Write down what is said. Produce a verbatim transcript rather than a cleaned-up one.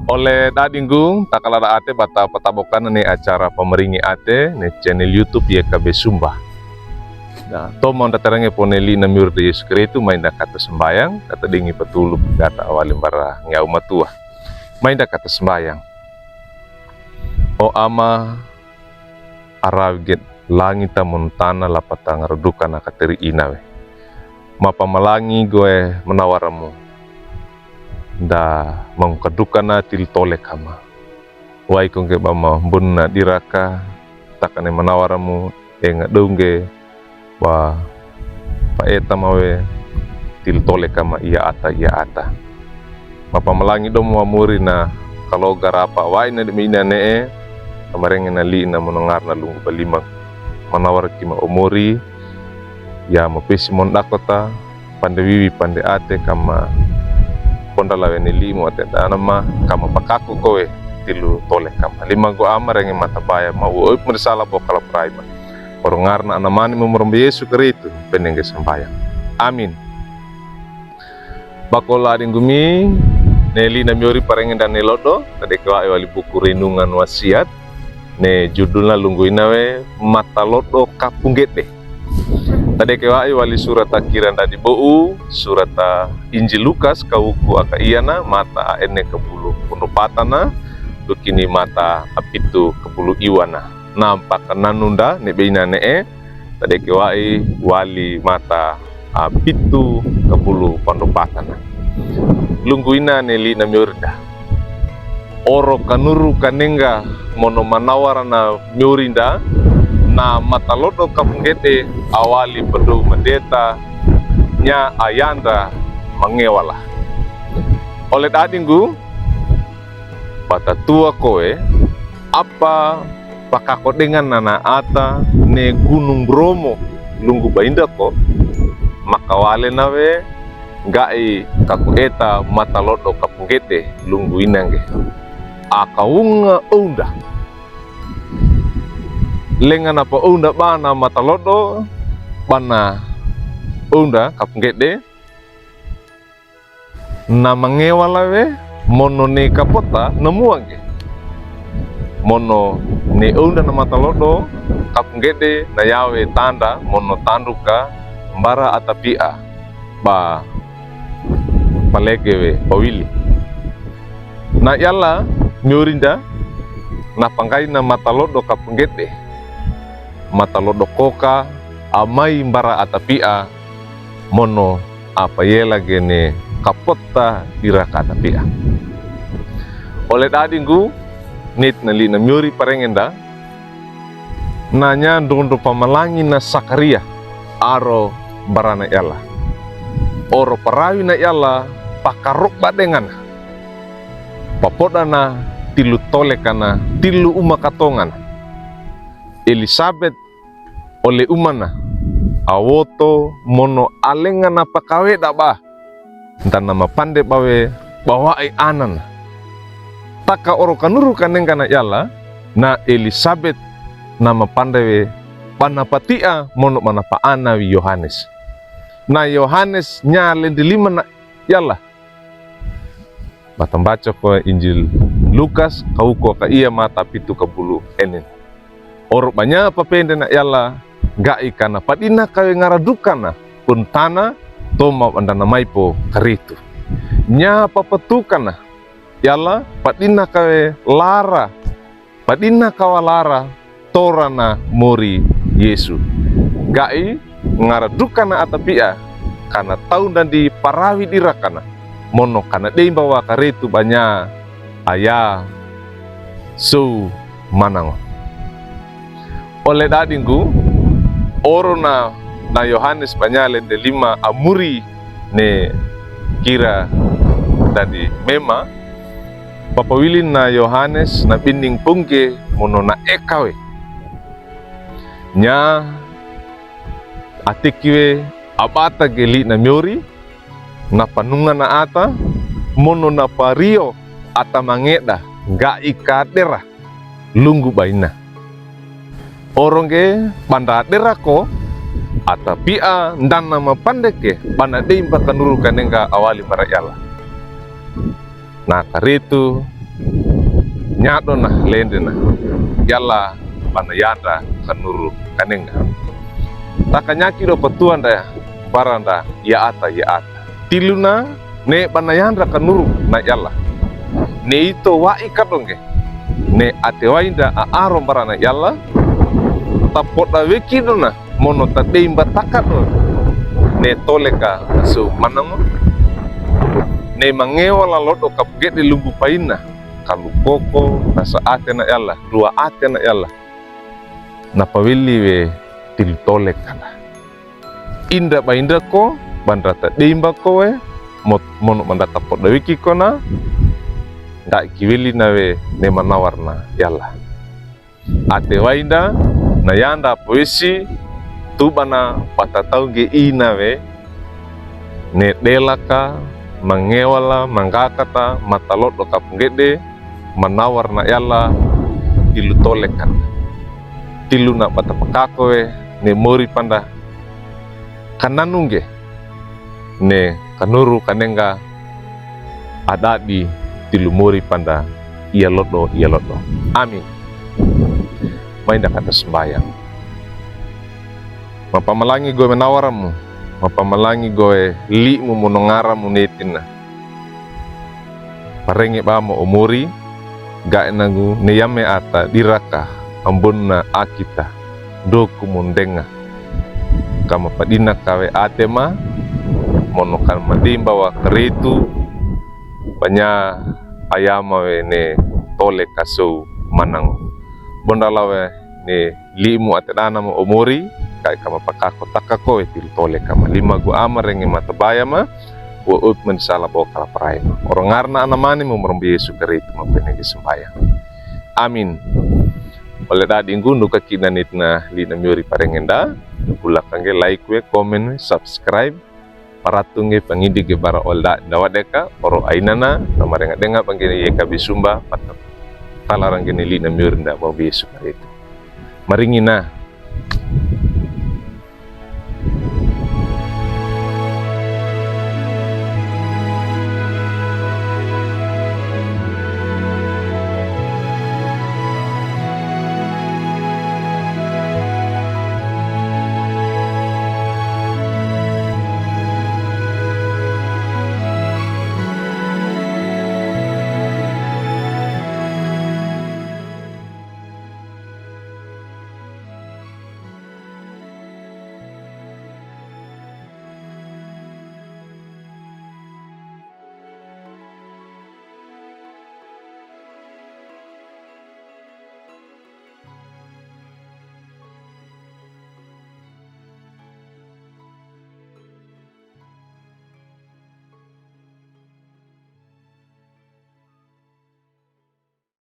Ole dadinggu, takala da ate ba ta patabokan ne acara pamaringi ate ne channel YouTube Y K B Sumba. Na, tomaw nda tarange po ne li na miori da Yesu Kristu, mai nda kata sembayang, kata dingi patuluk, kata awali mbara ngiyaw matuwa. Mai nda kata sembayang. O Ama, a rawigen langit a mono tana, lapata ngarodukan a kateri ina we. Mapamalangi gowe manawara mo. Nda mangokadukan a tiltole kama. Wai ko nge ba mambona diraka, takane manawara mo, e nga dongge, ba paeta mawe tiltole kama iya ata, iya ata. Mapamalangi do mo a mori na kaloga rapa wai na di mina ne e, kamarenge na li na mono ngarna lunggu ba lima. Manawara ki ma o mori, ya mapesi mon dakota, pande wiwi pande ate kama ponda lawe ne li mo ate dana ma, kama pakako kowe tiltole kama. Lima go Ama renge matabaya ma uo ip merisala bo kala praima. Oro ngarna Anamani mo morombo Yesu Kristu, penenge sembayang. Amin. Bakola adinggumi, ne li na miori parenge nda ne lodo, tadeke wai wali buku Renungan Wasiat, ne judulna lunggu ina we Matalodo Kapunggede. Tadeke wai wali surat a kira nda di bou, surat a Injil Lukas, kawuku a kaiya na, mata a ene ka bulu pondo pata na, dukini mata a pitu ka bulu iwa na. Na mpaka nanu nda, ne be ina ne e, tadeke wai wali mata a pitu ka bulu pondo pata na. Lunggu ina ne li na miori nda. Oro kanuru kanenga mono manawara na miori nda, na matalodo kapunggede awali pedo madeta nia ayanda mangewala. Ole dadinggu, pata tuwa kowe, apa pakako dengan nana ata ne Gunung Bromo lunggu ba inda ko, makawale nawe, ngai kako eta matalodo kapunggede lunggu ina nge. Aka wunga ounda. Lenga na pa ounda bana matalodo, bana ounda kapunggede. Na mangewala we, mono ne kapota na muange. Mono ne ounda na matalodo kapunggede na yawe tanda, mono tanduka mbara a tapia. Ba palege we pawili. Na yala miori nda, na pangai na matalodo kapunggede. Matalodo koka, a mai mbara a tapia, mono a payela gene kapota diraka a tapia. Ole dadinggu, nit na li na miori parenge nda, na nia ndrondro pamalangi na Sakaria, aro barana yala. Oro parawi na yala, pakaroba dengana. Papoda na tilu tole kana, tilu uma katonga na. Elisabet ole umana, a woto mono a lenga na pakaweda ba. Nda na mapande bawe bawai anana. Taka oro kanuru kanenga na yala, na Elisabet na mapande we bana patia mono bana paana wi Yohanes. Na Yohanes nia lende lima na yala. Ba tambaco ko Injil Lukas, kawuku a kaiya mata pitu ka bulu enen. Oro ba nia papende na yala, ngai kana padina kawe ngaradukana, pun tana, tomaw anda na mai po karitu. Nia papatukana, yala padina kawe lara, padina kawa lara, torana mori Yesu. Ngai ngaradukana a tapia, kana taw ndandi parawi dirakana, mono kana dei mbawa karitu ba nia aya sow manango. Ole dadinggu, oro na, na Yohanes ba nia lende lima a mori ne kira ndandi mema, papawili na Yohanes na bining pungge mono na ekawe. Nia a tiki we a bata ge li na miori, na panunga na ata, mono na pario ata mangeda, ngai kadera, lunggu ba ina. Oro nge banda dera ko, a tapia nda na mapande ke, bana dei mba kanuru kanenga awali bara yala. Na karitu, Nyado'na lendena, yala ba nayandra kanuru kanenga. Takanyaki do patuanda baranda ya ata ya ata. Tilona ne ba nayandra kanuru na yala. Ne ito wa'i kadonge. Ne atewainda a aro barana yala. Tapoda weki dona mono tadeimba takado. Ne toleka so manamo. Ne mangewa la lodo kapgede lumbu paina. Kalu koko, nasa ate na yala, dua ate na yala. Na pawili we tilu toleka na. Inda ba inda ko, bandra tadeimba ko we, mot-, mono bandra tapoda weki ko na, da kiwili na we ne manawar na yala. Atewainda, nayanda poisi, tubana patataw ge ina we, ne delaka, mangewa la, mangakata, matalodo kapgede, manawar na yala, tilu toleka na. Tilona ba tapakako we, ne mori panda, kananunge, ne kanuru kanenga, adadi tilu mori panda, iya lodo, iya lodo. Amin. Mainda kata sembayang. Mapamalangi gowe manawaramu, mapamalangi gowe limu monongaramu netina. Parenge ba mo o mori, gae nangu ne yame ata diraka ambonna akita, doku mondenga. Kamapadina kawe atema, mono kamadeimba wa karetu, panya ayama we ne toleka so manang. Bondala we ne limu ate dana mo o mori, kae kamapakako takako we tilu toleka ma. Lima gu ama renge matabaya ma, wa up men sala bo kala parai ma. Oro ngarna ana mani mo morombo Yesu Kristo ma penege sembayang. Amin. Ole dadi nggu ndu kaki nanit na li na miori parengenda, ndu bula kange like we, comment we, subscribe, paratunge pangidi ge bara ole dadi nda wadeka, oro ainana, na marenga denga pangene ye kabisumba, pata. Tala rangene li na miori nda mo Yesu Kristo. Maringina.